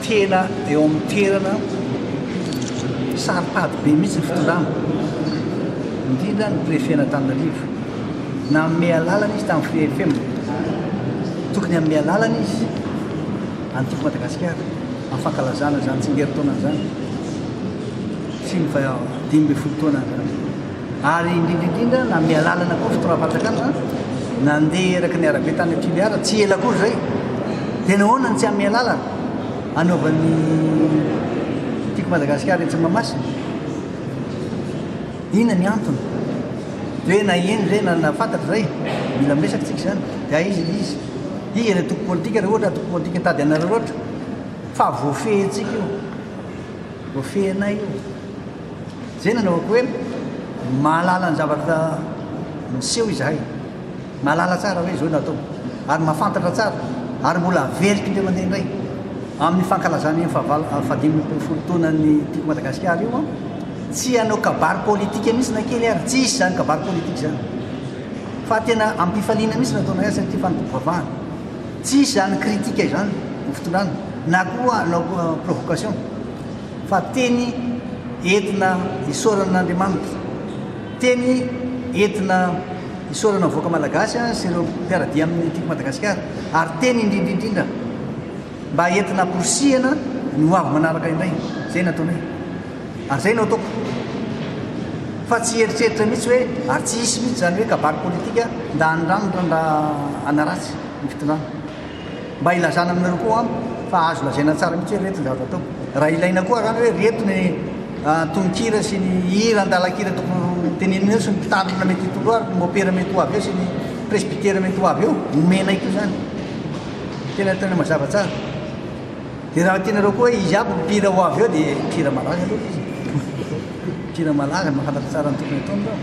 Tena eo amin'ny toerana saro-pady be mihitsy ny fitondrana, indrindra ny préfet an'Antananarivo. Nanome alalana izy tamin'ny Free FM. Tokony hanome alalana izy an'i Tiako Madagasikara amin'ny fankalazana izany tsingerin-taonany izany sy ny faha 15 taonany izany. Ary indrindra indrindra nanome alalana koa fitondram-panjakana nandeha eraky ny arabe tany Toliara tsy ela akory izay. Dia nahoana no tsy hanome alalana hanaovan'ny Tiako Madagasikara etsy Mahamasina? Inona ny antony? Dia hoe naheno izay na nahafantatra izay? Mila miresaka tsika izany. Dia aiza ilay izy? Iza ilay antoko politika raha ohatra antoko politika mitady hanararaotra? Fa voafehintsika io. Voafehinay io. Izay nanaovako hoe mahalala ny zavatra miseho izahay. Mahalala tsara hoe izao no atao. Ary mahafantatra tsara. Ary mbola averiko indray mandeha indray. Amin'ny fankalazana io faha-15 taonan'ny Tiako Madagasikara io, tsy hanao kabary politika mihitsy na kely ary. Tsy hisy izany kabary politika izany. Fa tena am-pifaliana mihitsy no ataonay azy satria fanompoam-pivavahana. Tsy hisy izany critique izany ny fitondrana na koa hanao provocation. Fa teny entina isaorana an'Andriamanitra, teny entina isaorana ny vahoaka malagasy sy ireo mpiara-dia amin'ny Tiako Madagasikara, ary teny indrindra indrindra mba entina hamporisihana ny ho avy manaraka indray. Izay no ataonay. Ary izay no ataoko. Fa tsy hieritreritra mihitsy hoe, ary tsy hisy mihitsy izany hoe kabary politika nda hanondranondra nda hanaratsy ny fitondrana. Mba hilazana aminareo koa an, fa azo lazaina tsara mihitsy hoe reto ny zavatra ataoko. Raha ilaina koa arany hoe reto ny tononkira sy ny hira andalan-kira tokony tenenina eo sy ny mpitandrina mety hitondra ary ny mopera mety ho avy eo sy ny presbytera mety ho avy eo, omenay koa izany. Tena tena mazava tsara. Dia raha tianareo koa hoe izy aby ny mpihira ho avy eo dia mpihira malaza aloha izy. Mpihira malaza, mahafantatra tsara ny tokony ataony ireo.